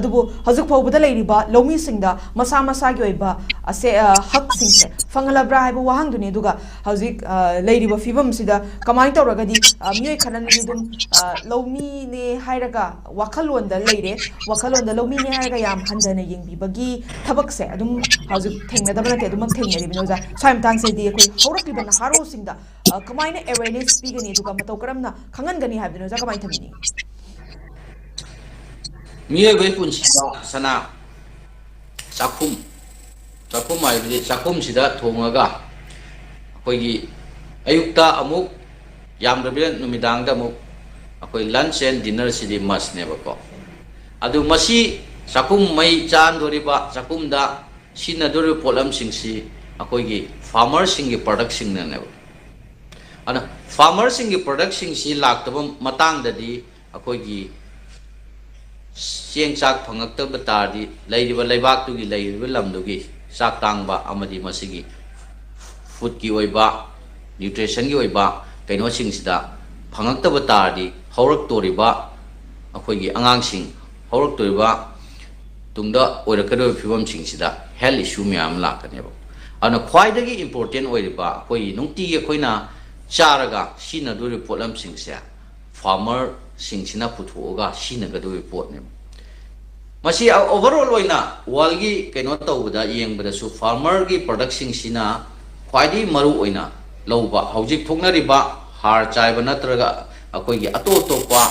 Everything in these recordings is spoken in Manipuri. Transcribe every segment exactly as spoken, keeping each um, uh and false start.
ꯑꯗꯨꯕꯨ ꯍꯧꯖꯤꯛ ꯐꯥꯎꯕꯗ ꯂꯩꯔꯤꯕ ꯂꯧꯃꯤꯁꯤꯡꯗ ꯃꯁꯥ ꯃꯁꯥꯒꯤ ꯑꯣꯏꯕ ꯑꯁꯦ, ꯑ, ꯍꯛꯁꯤꯡꯁꯦ ꯐꯪꯍꯜꯂꯕ꯭ꯔꯥ ꯍꯥꯏꯕ ꯋꯥꯍꯪꯗꯨꯅꯤ꯫ ꯑꯗꯨꯒ ꯍꯧꯖꯤꯛ, ꯑ, ꯂꯩꯔꯤꯕ ꯐꯤꯕꯝꯁꯤꯗ ꯀꯃꯥꯏꯅ ꯇꯧꯔꯒꯗꯤ, ꯑ, ꯃꯤꯑꯣꯏ ꯈꯔꯅꯗꯤ ꯑꯗꯨꯝ, ꯑ, ꯂꯧꯃꯤꯅꯦ ꯍꯥꯏꯔꯒ ꯋꯥꯈꯜꯂꯣꯟꯗ ꯂꯩꯔꯦ, ꯋꯥꯈꯜꯂꯣꯟꯗ ꯂꯧꯃꯤꯅꯦ ꯍꯥꯏꯔꯒ ꯌꯥꯝ ꯍꯟꯊꯅ ꯌꯦꯡꯕꯤꯕꯒꯤ ꯊꯕꯛꯁꯦ ꯑꯗꯨꯝ ꯍꯧꯖꯤꯛ ꯊꯦꯡꯅꯗꯕ ꯅꯠꯇꯦ, ꯑꯗꯨꯃꯛ ꯊꯦꯡꯅꯔꯤꯕꯅꯤ ꯑꯣꯖꯥ꯫ ꯁ꯭ꯋꯥꯏ ꯃꯇꯥꯡꯁꯤꯗꯤ ꯑꯩꯈꯣꯏ ꯍꯧꯔꯛꯂꯤꯕ ꯅꯍꯥꯔꯣꯜꯁꯤꯡꯗ, ꯑ, ꯀꯃꯥꯏꯅ awareness ꯄꯤꯒꯅꯤ, ꯑꯗꯨꯒ ꯃꯇꯧ ꯀꯔꯝꯅ ꯈꯪꯍꯟꯒꯅꯤ ꯍꯥꯏꯕꯗꯨꯅ ꯑꯣꯖꯥ ꯀꯃꯥꯏꯅ ꯊꯝꯕꯤꯅꯤꯡꯉꯤ? ꯃꯤꯑꯣꯏꯕꯒꯤ ꯄꯨꯟꯁꯤꯗ ꯁꯅꯥ, ꯆꯥꯛꯈꯨꯝ, ꯆꯥꯛꯈꯨꯝ ꯍꯥꯏꯕꯗꯤ ꯆꯥꯛꯈꯨꯝꯁꯤꯗ ꯊꯣꯡꯉꯒ ꯑꯩꯈꯣꯏꯒꯤ ꯑꯌꯨꯛꯇ ꯑꯃꯨꯛ, ꯌꯥꯝꯗ꯭ꯔꯕꯤꯗ ꯅꯨꯃꯤꯗꯥꯡꯗ ꯑꯃꯨꯛ ꯑꯩꯈꯣꯏ lunch and dinner CD must ꯅꯦꯕꯀꯣ꯫ ꯑꯗꯨ ꯃꯁꯤ ꯆꯥꯛꯈꯨꯝ ꯃꯩ ꯆꯥꯍꯟꯗꯣꯔꯤꯕ, ꯆꯥꯛꯈꯨꯝꯗ ꯁꯤꯖꯤꯟꯅꯗꯣꯔꯤꯕ ꯄꯣꯠꯂꯝꯁꯤꯡꯁꯤ ꯑꯩꯈꯣꯏꯒꯤ farmer ꯁꯤꯡꯒꯤ product ꯁꯤꯡꯅꯅꯦꯕ꯫ ꯑꯗꯨꯅ farmer ꯁꯤꯡꯒꯤ product ꯁꯤꯡꯁꯤ ꯂꯥꯛꯇꯕ ꯃꯇꯥꯡꯗꯗꯤ ꯑꯩꯈꯣꯏꯒꯤ ꯆꯦꯡ ꯆꯥꯛ ꯐꯪꯉꯛꯇꯕ ꯇꯥꯔꯗꯤ ꯂꯩꯔꯤꯕ ꯂꯩꯕꯥꯛꯇꯨꯒꯤ, ꯂꯩꯔꯤꯕ ꯂꯝꯗꯨꯒꯤ ꯆꯥꯛ ꯇꯥꯡꯕ ꯑꯃꯗꯤ ꯃꯁꯤꯒꯤ food ꯀꯤ ꯑꯣꯏꯕ, nutrition ꯒꯤ ꯑꯣꯏꯕ ꯀꯩꯅꯣꯁꯤꯡꯁꯤꯗ ꯐꯪꯉꯛꯇꯕ ꯇꯥꯔꯗꯤ ꯍꯧꯔꯛꯇꯣꯔꯤꯕ ꯑꯩꯈꯣꯏꯒꯤ ꯑꯉꯥꯡꯁꯤꯡ, ꯍꯧꯔꯛꯇꯣꯔꯤꯕ ꯇꯨꯡꯗ ꯑꯣꯏꯔꯛꯀꯗꯧꯔꯤꯕ ꯐꯤꯕꯝꯁꯤꯡꯁꯤꯗ health issue ꯃꯌꯥꯝ ꯑꯃ ꯂꯥꯛꯀꯅꯦꯕ꯫ ꯑꯗꯨꯅ ꯈ꯭ꯋꯥꯏꯗꯒꯤ important ꯑꯣꯏꯔꯤꯕ ꯑꯩꯈꯣꯏꯒꯤ ꯅꯨꯡꯇꯤꯒꯤ ꯑꯩꯈꯣꯏꯅ ꯆꯥꯔꯒ ꯁꯤꯖꯤꯟꯅꯗꯣꯔꯤꯕ ꯄꯣꯠꯂꯝꯁꯤꯡꯁꯦ farmer ꯁꯤꯡꯁꯤꯅ ꯄꯨꯊꯣꯛꯑꯒ ꯁꯤꯖꯤꯟꯅꯒꯗꯧꯔꯤꯕ ꯄꯣꯠꯅꯦꯕ꯫ ꯃꯁꯤ overall ꯑꯣꯏꯅ world ꯒꯤ ꯀꯩꯅꯣ ꯇꯧꯕꯗ, ꯌꯦꯡꯕꯗꯁꯨ farmer ꯒꯤ product ꯁꯤꯡꯁꯤꯅ ꯈ꯭ꯋꯥꯏꯗꯒꯤ ꯃꯔꯨ ꯑꯣꯏꯅ ꯂꯧꯕ꯫ ꯍꯧꯖꯤꯛ ꯊꯣꯛꯅꯔꯤꯕ ꯍꯥꯔ ꯆꯥꯏꯕ ꯅꯠꯇ꯭ꯔꯒ ꯑꯩꯈꯣꯏꯒꯤ ꯑꯇꯣꯞ ꯑꯇꯣꯞꯄ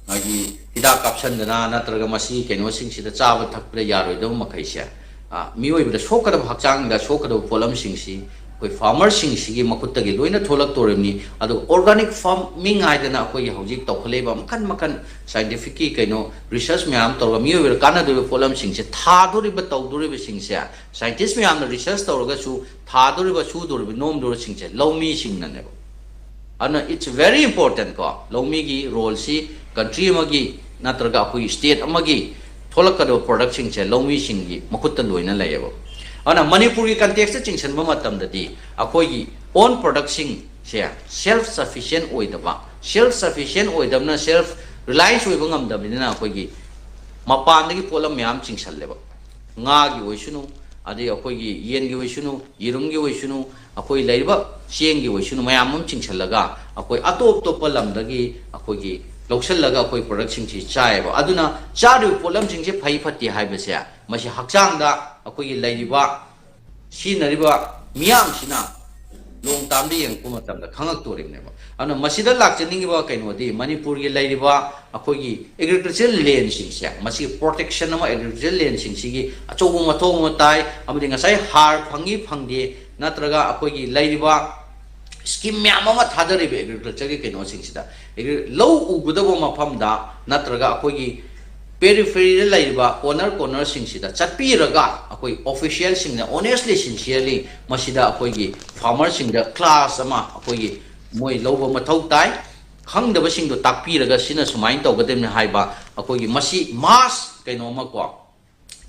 ꯃꯥꯒꯤ ꯍꯤꯗꯥꯛ ꯀꯥꯞꯁꯤꯟꯗꯅ ꯅꯠꯇ꯭ꯔꯒ ꯃꯁꯤ ꯀꯩꯅꯣꯁꯤꯡꯁꯤꯗ ꯆꯥꯕ ꯊꯛꯄꯗ ꯌꯥꯔꯣꯏꯗꯕ ꯃꯈꯩꯁꯦ, ꯑ, ꯃꯤꯑꯣꯏꯕꯗ ꯁꯣꯛꯀꯗꯕ, ꯍꯛꯆꯥꯡꯗ ꯁꯣꯛꯀꯗꯕ ꯄꯣꯠꯂꯝꯁꯤꯡꯁꯤ ꯑꯩꯈꯣꯏ farmer ꯁꯤꯡꯁꯤꯒꯤ ꯃꯈꯨꯠꯇꯒꯤ ꯂꯣꯏꯅ ꯊꯣꯛꯂꯛꯇꯣꯔꯤꯕꯅꯤ꯫ ꯑꯗꯨꯒ organic farming ꯍꯥꯏꯗꯅ ꯑꯩꯈꯣꯏꯒꯤ ꯍꯧꯖꯤꯛ ꯇꯧꯈꯠꯂꯛꯏꯕ ꯃꯈꯜ ꯃꯈꯜ scientific ꯀꯤ ꯀꯩꯅꯣ research ꯃꯌꯥꯝ ꯇꯧꯔꯒ ꯃꯤꯑꯣꯏꯕꯗ ꯀꯥꯟꯅꯗꯣꯔꯤꯕ ꯄꯣꯠꯂꯝꯁꯤꯡꯁꯦ ꯊꯥꯗꯣꯔꯤꯕ, ꯇꯧꯗꯣꯔꯤꯕꯁꯤꯡꯁꯦ, scientist ꯃꯌꯥꯝꯅ research ꯇꯧꯔꯒꯁꯨ ꯊꯥꯗꯣꯔꯤꯕ, ꯁꯨꯗꯣꯔꯤꯕ, ꯅꯣꯝꯗꯣꯔꯤꯕꯁꯤꯡꯁꯦ ꯂꯧꯃꯤꯁꯤꯡꯅꯅꯦꯕ꯫ ꯑꯗꯨꯅ it's very important ꯀꯣ, ꯂꯧꯃꯤꯒꯤ role ꯁꯤ country ꯑꯃꯒꯤ ꯅꯠꯇ꯭ꯔꯒ ꯑꯩꯈꯣꯏꯒꯤ state ꯑꯃꯒꯤ ꯊꯣꯛꯂꯛꯀꯗꯕ product ꯁꯤꯡꯁꯦ ꯂꯧꯃꯤꯁꯤꯡꯒꯤ ꯃꯈꯨꯠꯇ ꯂꯣꯏꯅ ꯂꯩꯌꯦꯕ꯫ ꯑꯗꯨꯅ ꯃꯅꯤꯄꯨꯔꯒꯤ context ꯇ ꯆꯤꯡꯁꯤꯟꯕ ꯃꯇꯝꯗꯗꯤ ꯑꯩꯈꯣꯏꯒꯤ own product ꯁꯤꯡꯁꯦ self sufficient ꯑꯣꯏꯗꯕ, self sufficient ꯑꯣꯏꯗꯕꯅ self reliance ꯑꯣꯏꯕ ꯉꯝꯗꯕꯅꯤꯅ ꯑꯩꯈꯣꯏꯒꯤ ꯃꯄꯥꯟꯗꯒꯤ ꯄꯣꯠꯂꯝ ꯃꯌꯥꯝ ꯆꯤꯡꯁꯜꯂꯦꯕ꯫ ꯉꯥꯒꯤ ꯑꯣꯏꯁꯅꯨ, ꯑꯗꯩ ꯑꯩꯈꯣꯏꯒꯤ ꯌꯦꯟꯒꯤ ꯑꯣꯏꯁꯅꯨ, ꯌꯦꯔꯨꯝꯒꯤ ꯑꯣꯏꯁꯅꯨ, ꯑꯩꯈꯣꯏ ꯂꯩꯔꯤꯕ ꯆꯦꯡꯒꯤ ꯑꯣꯏꯁꯅꯨ, ꯃꯌꯥꯝ ꯑꯃ ꯆꯤꯡꯁꯜꯂꯒ ꯑꯩꯈꯣꯏ ꯑꯇꯣꯞ ꯑꯇꯣꯞꯄ ꯂꯝꯗꯒꯤ ꯑꯩꯈꯣꯏꯒꯤ ꯂꯧꯁꯜꯂꯒ ꯑꯩꯈꯣꯏ ꯄ꯭ꯔꯗꯛꯁꯤꯡꯁꯤ ꯆꯥꯏꯌꯦꯕ꯫ ꯑꯗꯨꯅ ꯆꯥꯔꯤꯕ ꯄꯣꯠꯂꯝꯁꯤꯡꯁꯦ ꯐꯩ ꯐꯠꯇꯦ ꯍꯥꯏꯕꯁꯦ, ꯃꯁꯤ ꯍꯛꯆꯥꯡꯗ ꯑꯩꯈꯣꯏꯒꯤ ꯂꯩꯔꯤꯕ ꯁꯤꯖꯤꯟꯅꯔꯤꯕ ꯃꯤꯌꯥꯝꯁꯤꯅ ꯂꯣꯡ ꯇꯥꯝꯗ ꯌꯦꯡꯉꯛꯄ ꯃꯇꯝꯗ ꯈꯪꯉꯛꯇꯣꯔꯤꯕꯅꯦꯕ꯫ ꯑꯗꯨꯅ ꯃꯁꯤꯗ ꯂꯥꯛꯆꯅꯤꯡꯉꯤꯕ ꯀꯩꯅꯣꯗꯤ, ꯃꯅꯤꯄꯨꯔꯒꯤ ꯂꯩꯔꯤꯕ ꯑꯩꯈꯣꯏꯒꯤ ꯑꯦꯒ꯭ꯔꯤꯀꯜꯆꯔ ꯂꯦꯟꯁꯤꯡꯁꯦ, ꯃꯁꯤꯒꯤ ꯄ꯭ꯔꯣꯇꯦꯛꯁꯟ ꯑꯃ ꯑꯦꯒ꯭ꯔꯤꯀꯜꯆꯔ ꯂꯦꯟꯁꯤꯡꯁꯤꯒꯤ ꯑꯆꯧꯕ ꯃꯊꯧ ꯑꯃ ꯇꯥꯏ꯫ ꯑꯃꯗꯤ ꯉꯁꯥꯏ ꯍꯥꯔ ꯐꯪꯉꯤ ꯐꯪꯗꯦ, ꯅꯠꯇ꯭ꯔꯒ ꯑꯩꯈꯣꯏꯒꯤ ꯂꯩꯔꯤꯕ ꯁ꯭ꯀꯤꯝ ꯃꯌꯥꯝ ꯑꯃ ꯊꯥꯗꯔꯤꯕ ꯑꯦꯒ꯭ꯔꯤꯀꯜꯆꯔꯒꯤ ꯀꯩꯅꯣꯁꯤꯡꯁꯤꯗ, ꯑꯦꯒ꯭ꯔꯤ-, ꯂꯧ ꯎꯒꯗꯕ ꯃꯐꯝꯗ ꯅꯠꯇ꯭ꯔꯒ ꯑꯩꯈꯣꯏꯒꯤ ꯄꯦꯔꯤꯐꯦꯔꯤꯗ ꯂꯩꯔꯤꯕ ꯀꯣꯔꯅꯔ ꯀꯣꯔꯅꯔꯁꯤꯡꯁꯤꯗ ꯆꯠꯄꯤꯔꯒ ꯑꯩꯈꯣꯏ ꯑꯣꯐꯤꯁꯤꯌꯦꯜꯁꯤꯡꯅ ꯑꯣꯅꯦꯁꯂꯤ ꯁꯤꯟꯁꯤꯌꯔꯂꯤ ꯃꯁꯤꯗ ꯑꯩꯈꯣꯏꯒꯤ ꯐꯥꯔꯃꯔꯁꯤꯡꯗ ꯀ꯭ꯂꯥꯁ ꯑꯃ ꯑꯩꯈꯣꯏꯒꯤ ꯃꯣꯏ ꯂꯧꯕ ꯃꯊꯧ ꯇꯥꯏ꯫ ꯈꯪꯗꯕꯁꯤꯡꯗꯣ ꯇꯥꯛꯄꯤꯔꯒ ꯁꯤꯅ ꯁꯨꯃꯥꯏꯅ ꯇꯧꯒꯗꯕꯅꯤ ꯍꯥꯏꯕ ꯑꯩꯈꯣꯏꯒꯤ ꯃꯁꯤ ꯃꯥꯁ ꯀꯩꯅꯣꯃꯀꯣ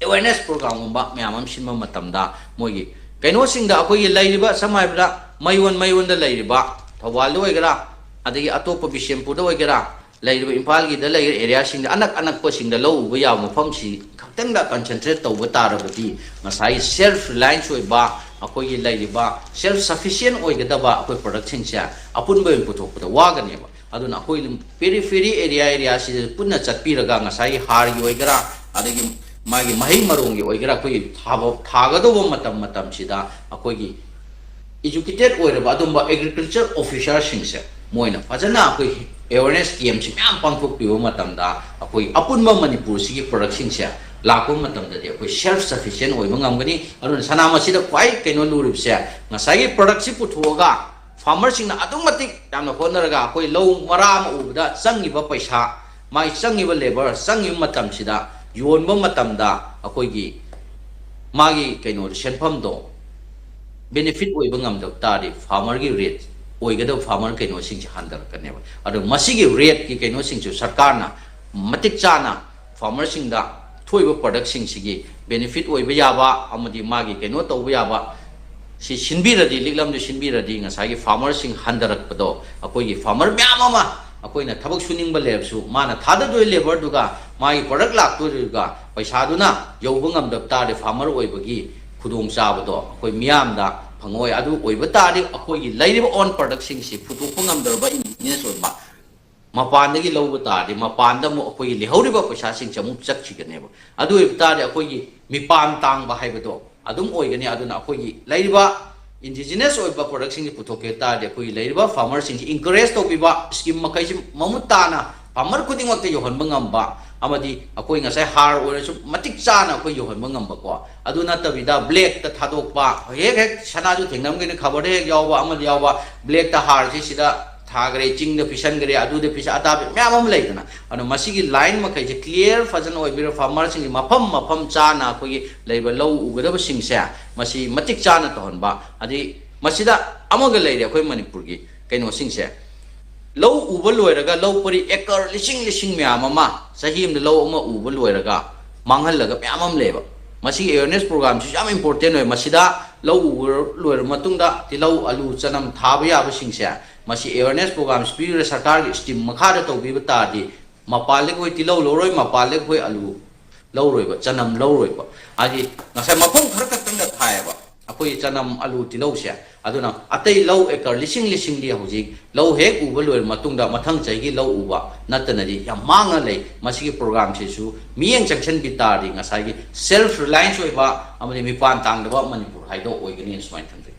ꯑꯦꯋꯦꯔꯅꯦꯁ ꯄ꯭ꯔꯣꯒ꯭ꯔꯥꯝꯒꯨꯝꯕ ꯃꯌꯥꯝ ꯑꯃ ꯁꯤꯟꯕ ꯃꯇꯝꯗ ꯃꯣꯏꯒꯤ ꯀꯩꯅꯣꯁꯤꯡꯗ ꯑꯩꯈꯣꯏꯒꯤ ꯂꯩꯔꯤꯕ, ꯁꯝꯅ ꯍꯥꯏꯔꯕꯗ ꯃꯌꯣꯟ ꯃꯌꯣꯟꯗ ꯂꯩꯔꯤꯕ ꯊꯧꯕꯥꯜꯗ ꯑꯣꯏꯒꯦꯔꯥ, ꯑꯗꯒꯤ ꯑꯇꯣꯞꯄ ꯕꯤꯁꯦꯝꯄꯨꯔꯗ ꯑꯣꯏꯒꯦꯔꯥ, ꯂꯩꯔꯤꯕ ꯏꯝꯐꯥꯜꯒꯤꯗ ꯂꯩꯔꯤꯕ ꯑꯦꯔꯤꯌꯥꯁꯤꯡꯗ ꯑꯅꯛ ꯑꯅꯛꯄꯁꯤꯡꯗ ꯂꯧ ꯎꯕ ꯌꯥꯕ ꯃꯐꯝꯁꯤ ꯈꯛꯇꯪꯗ ꯀꯟꯁꯦꯟꯇ꯭ꯔꯦꯠ ꯇꯧꯕ ꯇꯥꯔꯕꯗꯤ ꯉꯁꯥꯏꯒꯤ ꯁꯦꯜꯐ ꯔꯤꯂꯥꯏꯟꯁ ꯑꯣꯏꯕ, ꯑꯩꯈꯣꯏꯒꯤ ꯂꯩꯔꯤꯕ ꯁꯦꯜꯐ ꯁꯐꯤꯁꯤꯌꯦꯟ ꯑꯣꯏꯒꯗꯕ ꯑꯩꯈꯣꯏ ꯄ꯭ꯔꯗꯛꯁꯤꯡꯁꯦ ꯑꯄꯨꯟꯕ ꯑꯣꯏꯅ ꯄꯨꯊꯣꯛꯄꯗ ꯋꯥꯒꯅꯦꯕ꯫ ꯑꯗꯨꯅ ꯑꯩꯈꯣꯏ ꯄꯦꯔꯤꯐꯦꯔꯤ ꯑꯦꯔꯤꯌꯥ ꯑꯦꯔꯤꯌꯥꯁꯤꯗ ꯄꯨꯟꯅ ꯆꯠꯄꯤꯔꯒ ꯉꯁꯥꯏꯒꯤ ꯍꯥꯔꯒꯤ ꯑꯣꯏꯒꯦꯔꯥ, ꯑꯗꯒꯤ ꯃꯥꯒꯤ ꯃꯍꯩ ꯃꯔꯣꯡꯒꯤ ꯑꯣꯏꯒꯦꯔꯥ, ꯑꯩꯈꯣꯏꯒꯤ ꯊꯥꯕ, ꯊꯥꯒꯗꯧꯕ ꯃꯇꯝ ꯃꯇꯝꯁꯤꯗ ꯑꯩꯈꯣꯏꯒꯤ ꯏꯖꯨꯀꯦꯇꯦꯠ ꯑꯣꯏꯔꯕ ꯑꯗꯨꯝꯕ ꯑꯦꯒ꯭ꯔꯤꯀꯜꯆꯔ ꯑꯣꯐꯤꯁꯥꯔꯁꯤꯡꯁꯦ ꯃꯣꯏꯅ ꯐꯖꯅ ꯑꯩꯈꯣꯏ ꯑꯦꯋꯦꯔꯅꯦꯁ ꯀꯦꯝꯁꯤ ꯃꯌꯥꯝ ꯄꯥꯡꯊꯣꯛꯄꯤꯕ ꯃꯇꯝꯗ ꯑꯩꯈꯣꯏ ꯑꯄꯨꯟꯕ ꯃꯅꯤꯄꯨꯔꯁꯤꯒꯤ ꯄ꯭ꯔꯗꯛꯁꯤꯡꯁꯦ ꯂꯥꯛꯄ ꯃꯇꯝꯗꯗꯤ ꯑꯩꯈꯣꯏ ꯁꯦꯜꯐ ꯁꯐꯤꯁꯤꯌꯦꯟ ꯑꯣꯏꯕ ꯉꯝꯒꯅꯤ꯫ ꯑꯗꯨꯅ ꯁꯅꯥ ꯃꯁꯤꯗ ꯈ꯭ꯋꯥꯏ ꯀꯩꯅꯣ ꯂꯨꯔꯤꯕꯁꯦ, ꯉꯁꯥꯏꯒꯤ ꯄ꯭ꯔꯗꯛꯁꯤ ꯄꯨꯊꯣꯛꯑꯒ ꯐꯥꯔꯃꯔꯁꯤꯡꯅ ꯑꯗꯨꯛ ꯃꯇꯤꯛ ꯌꯥꯝꯅ ꯍꯣꯠꯅꯔꯒ ꯑꯩꯈꯣꯏ ꯂꯧ ꯃꯔꯥ ꯑꯃ ꯎꯕꯗ ꯆꯪꯉꯤꯕ ꯄꯩꯁꯥ, ꯃꯥꯒꯤ ꯆꯪꯉꯤꯕ ꯂꯦꯕꯔ, ꯆꯪꯉꯤꯕ ꯃꯇꯝꯁꯤꯗ, ꯌꯣꯟꯕ ꯃꯇꯝꯗ ꯑꯩꯈꯣꯏꯒꯤ ꯃꯥꯒꯤ ꯀꯩꯅꯣꯗꯣ, ꯁꯦꯟꯐꯝꯗꯣ ꯕꯦꯅꯤꯐꯤꯠ ꯑꯣꯏꯕ ꯉꯝꯗꯕ ꯇꯥꯔꯗꯤ ꯐꯥꯔꯃꯔꯒꯤ ꯔꯦꯠ, ꯑꯣꯏꯒꯗꯕ ꯐꯥꯔꯃꯔ ꯀꯩꯅꯣꯁꯤꯡꯁꯦ ꯍꯟꯊꯔꯛꯀꯅꯦꯕ꯫ ꯑꯗꯣ ꯃꯁꯤꯒꯤ ꯔꯦꯠꯀꯤ ꯀꯩꯅꯣꯁꯤꯡꯁꯨ ꯁꯔꯀꯥꯔꯅ ꯃꯇꯤꯛ ꯆꯥꯅ ꯐꯥꯔꯃꯔꯁꯤꯡꯗ ꯊꯣꯛꯏꯕ ꯄ꯭ꯔꯗꯛꯁꯤꯡꯁꯤꯒꯤ ꯕꯦꯅꯤꯐꯤꯠ ꯑꯣꯏꯕ ꯌꯥꯕ ꯑꯃꯗꯤ ꯃꯥꯒꯤ ꯀꯩꯅꯣ ꯇꯧꯕ ꯌꯥꯕ ꯁꯤ ꯁꯤꯟꯕꯤꯔꯗꯤ, ꯂꯤꯛꯂꯝꯗꯨ ꯁꯤꯟꯕꯤꯔꯗꯤ, ꯉꯁꯥꯏꯒꯤ ꯐꯥꯔꯃꯔꯁꯤꯡ ꯍꯟꯊꯔꯛꯄꯗꯣ, ꯑꯩꯈꯣꯏꯒꯤ ꯐꯥꯔꯃꯔ ꯃꯌꯥꯝ ꯑꯃ ꯑꯩꯈꯣꯏꯅ ꯊꯕꯛ ꯁꯨꯅꯤꯡꯕ ꯂꯩꯔꯁꯨ ꯃꯥꯅ ꯊꯥꯗꯗꯣꯏ ꯂꯦꯕꯔꯗꯨꯒ ꯃꯥꯒꯤ ꯄ꯭ꯔꯗꯛ ꯂꯥꯛꯇꯣꯔꯤꯕ ꯄꯩꯁꯥꯗꯨꯅ ꯌꯧꯕ ꯉꯝꯗꯕ ꯇꯥꯔꯗꯤ ꯐꯥꯔꯃꯔ ꯑꯣꯏꯕꯒꯤ ꯈꯨꯗꯣꯡꯆꯥꯕꯗꯣ ꯑꯩꯈꯣꯏ ꯃꯤꯌꯥꯝꯗ ꯐꯪꯉꯣꯏ꯫ ꯑꯗꯨ ꯑꯣꯏꯕ ꯇꯥꯔꯗꯤ ꯑꯩꯈꯣꯏꯒꯤ ꯂꯩꯔꯤꯕ ꯑꯣꯟ ꯄ꯭ꯔꯗꯛꯁꯤꯡꯁꯤ ꯄꯨꯊꯣꯛꯄ ꯉꯝꯗ꯭ꯔꯕ ꯏꯟꯗꯤꯖꯤꯅꯁ ꯑꯣꯏꯕ ꯃꯄꯥꯟꯗꯒꯤ ꯂꯧꯕ ꯇꯥꯔꯗꯤ ꯃꯄꯥꯟꯗ ꯑꯃꯨꯛ ꯑꯩꯈꯣꯏꯒꯤ ꯂꯩꯍꯧꯔꯤꯕ ꯄꯩꯁꯥꯁꯤꯡꯁꯦ ꯑꯃꯨꯛ ꯆꯠꯈꯤꯒꯅꯦꯕ꯫ ꯑꯗꯨ ꯑꯣꯏꯕ ꯇꯥꯔꯗꯤ ꯑꯩꯈꯣꯏꯒꯤ ꯃꯤꯄꯥꯟ ꯇꯥꯡꯕ ꯍꯥꯏꯕꯗꯣ ꯑꯗꯨꯝ ꯑꯣꯏꯒꯅꯤ꯫ ꯑꯗꯨꯅ ꯑꯩꯈꯣꯏꯒꯤ ꯂꯩꯔꯤꯕ ꯏꯟꯗꯤꯖꯤꯅꯁ ꯑꯣꯏꯕ ꯄ꯭ꯔꯗꯛꯁꯤꯡꯁꯤ ꯄꯨꯊꯣꯛꯀꯦ ꯇꯥꯔꯗꯤ ꯑꯩꯈꯣꯏꯒꯤ ꯂꯩꯔꯤꯕ ꯐꯥꯔꯃꯔꯁꯤꯡꯁꯤ ꯏꯟꯀꯔꯦꯖ ꯇꯧꯕꯤꯕ, ꯁ꯭ꯀꯤꯝ ꯃꯈꯩꯁꯤ ꯃꯃꯨꯠ ꯇꯥꯅ ꯐꯥꯔꯃꯔ ꯈꯨꯗꯤꯡꯃꯛꯇ ꯌꯧꯍꯟꯕ ꯉꯝꯕ ꯑꯃꯗꯤ ꯑꯩꯈꯣꯏ ꯉꯁꯥꯏ ꯍꯥꯔ ꯑꯣꯏꯔꯁꯨ ꯃꯇꯤꯛ ꯆꯥꯅ ꯑꯩꯈꯣꯏ ꯌꯧꯍꯟꯕ ꯉꯝꯕꯀꯣ꯫ ꯑꯗꯨ ꯅꯠꯇꯕꯤꯗ ꯕ꯭ꯂꯦꯛꯇ ꯊꯥꯗꯣꯛꯄ, ꯍꯦꯛ ꯍꯦꯛ ꯁꯅꯥꯁꯨ ꯊꯦꯡꯅꯔꯝꯒꯅꯤ, ꯈꯕꯔꯗ ꯍꯦꯛ ꯌꯥꯎꯕ ꯑꯃꯗ ꯌꯥꯎꯕ ꯕ꯭ꯂꯦꯛꯇ ꯍꯥꯔꯁꯤ ꯁꯤꯗ ꯊꯥꯈ꯭ꯔꯦ, ꯆꯤꯡꯗ ꯄꯤꯁꯟꯈ꯭ꯔꯦ, ꯑꯗꯨꯗ ꯄꯤꯁ ꯑꯗꯥ ꯄꯤ-, ꯃꯌꯥꯝ ꯑꯃ ꯂꯩꯗꯅ꯫ ꯑꯗꯣ ꯃꯁꯤꯒꯤ ꯂꯥꯏꯟ ꯃꯈꯩꯁꯦ ꯀ꯭ꯂꯤꯌꯥꯔ ꯐꯖꯅ ꯑꯣꯏꯕꯤꯔ ꯐꯥꯔꯃꯔꯁꯤꯡꯒꯤ ꯃꯐꯝ ꯃꯐꯝ ꯆꯥꯅ ꯑꯩꯈꯣꯏꯒꯤ ꯂꯩꯕ ꯂꯧ ꯎꯒꯗꯕꯁꯤꯡꯁꯦ ꯃꯁꯤ ꯃꯇꯤꯛ ꯆꯥꯅ ꯇꯧꯍꯟꯕ꯫ ꯑꯗꯩ ꯃꯁꯤꯗ ꯑꯃꯒ ꯂꯩꯔꯦ ꯑꯩꯈꯣꯏ ꯃꯅꯤꯄꯨꯔꯒꯤ ꯀꯩꯅꯣꯁꯤꯡꯁꯦ꯫ ꯂꯧ ꯎꯕ ꯂꯣꯏꯔꯒ ꯂꯧ ꯄꯔꯤ ꯑꯦꯀꯔ ꯂꯤꯁꯤꯡ ꯂꯤꯁꯤꯡ ꯃꯌꯥꯝ ꯑꯃ ꯆꯍꯤ ꯑꯃꯗ ꯂꯧ ꯑꯃ ꯎꯕ ꯂꯣꯏꯔꯒ ꯃꯥꯡꯍꯜꯂꯒ ꯃꯌꯥꯝ ꯑꯃ ꯂꯩꯌꯦꯕ꯫ ꯃꯁꯤꯒꯤ ꯑꯦꯋꯦꯔꯅꯦꯁ ꯄ꯭ꯔꯣꯒ꯭ꯔꯥꯝꯁꯤꯁꯨ ꯌꯥꯝ ꯏꯝꯄꯣꯔꯇꯦꯟ ꯑꯣꯏ꯫ ꯃꯁꯤꯗ ꯂꯧ ꯎꯕ ꯂꯣꯏꯔꯕ ꯃꯇꯨꯡꯗ ꯇꯤꯜꯍꯧ, ꯑꯂꯨ, ꯆꯅꯝ ꯊꯥꯕ ꯌꯥꯕꯁꯤꯡꯁꯦ ꯃꯁꯤ ꯑꯦꯋꯦꯔꯅꯦꯁ ꯄ꯭ꯔꯣꯒ꯭ꯔꯥꯝꯁꯤ ꯄꯤꯔꯒ ꯁꯔꯀꯥꯔꯒꯤ ꯁ꯭ꯀꯤꯝ ꯃꯈꯥꯗ ꯇꯧꯕꯤꯕ ꯇꯥꯔꯗꯤ ꯃꯄꯥꯟꯗꯒꯤ ꯑꯩꯈꯣꯏ ꯇꯤꯜꯍꯧ ꯂꯧꯔꯣꯏ, ꯃꯄꯥꯟꯗꯒꯤ ꯑꯩꯈꯣꯏ ꯑꯂꯨ ꯂꯧꯔꯣꯏꯕ, ꯆꯅꯝ ꯂꯧꯔꯣꯏꯕ꯫ ꯍꯥꯏꯗꯤ ꯉꯁꯥꯏ ꯃꯐꯝ ꯈꯔ ꯈꯛꯇꯪꯗ ꯊꯥꯏꯌꯦꯕ ꯑꯩꯈꯣꯏꯒꯤ ꯆꯅꯝ, ꯑꯂꯨ, ꯇꯤꯜꯍꯧꯁꯦ꯫ ꯑꯗꯨꯅ ꯑꯇꯩ ꯂꯧ ꯑꯦꯀꯔ ꯂꯤꯁꯤꯡ ꯂꯤꯁꯤꯡꯗꯤ ꯍꯧꯖꯤꯛ ꯂꯧ ꯍꯦꯛ ꯎꯕ ꯂꯣꯏꯔ ꯃꯇꯨꯡꯗ ꯃꯊꯪ ꯆꯍꯤꯒꯤ ꯂꯧ ꯎꯕ ꯅꯠꯇꯅꯗꯤ ꯌꯥꯝ ꯃꯥꯡꯉ ꯂꯩ꯫ ꯃꯁꯤꯒꯤ ꯄ꯭ꯔꯣꯒ꯭ꯔꯥꯝꯁꯤꯁꯨ ꯃꯤꯠꯌꯦꯡ ꯆꯪꯁꯤꯟꯕꯤ ꯇꯥꯔꯗꯤ ꯉꯁꯥꯏꯒꯤ ꯁꯦꯜꯐ ꯔꯤꯂꯥꯏꯟꯁ ꯑꯣꯏꯕ ꯑꯃꯗꯤ ꯃꯤꯄꯥꯟ ꯇꯥꯡꯗꯕ ꯃꯅꯤꯄꯨꯔ ꯍꯥꯏꯗꯣ ꯑꯣꯏꯒꯅꯤ ꯁꯨꯃꯥꯏꯅ ꯊꯝꯖꯒꯦ꯫